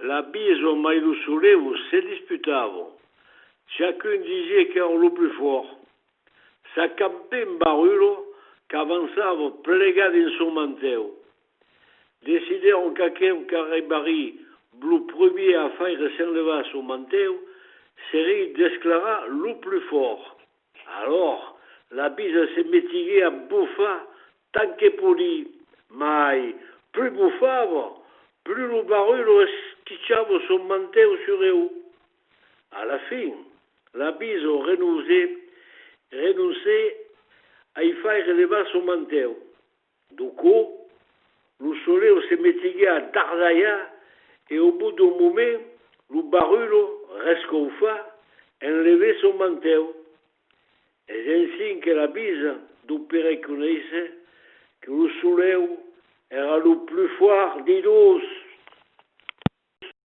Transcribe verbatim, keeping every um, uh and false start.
La bisa mai lo soleu se disputavan. Chacun disiá qu'èra lo plus fòrt. S'acampèt un barulho qu'avançava plegat dins son mantèu. Decidèron qu'aqueu qu'arribariá lo prumier a faire s'enlevar son mantèu seriá desclarat lo plus fòrt. Alòr, la bisa se metiguèt a bufar tant que podiá, mai plus bufava, plus lo barulho esquichava son mantèu sur eu. A la fin, la bisa renoncèt, renoncèt a i faire levar son mantèu. Dau còp, lo soleu se metiguèt a dardalhar e au bot d'un moment, lo barulho, rescaufat, enlevèt son mantèu. Es ensin que la bisa deu perèt conéisser que lo soleu èra lo plus fòrt dei dos.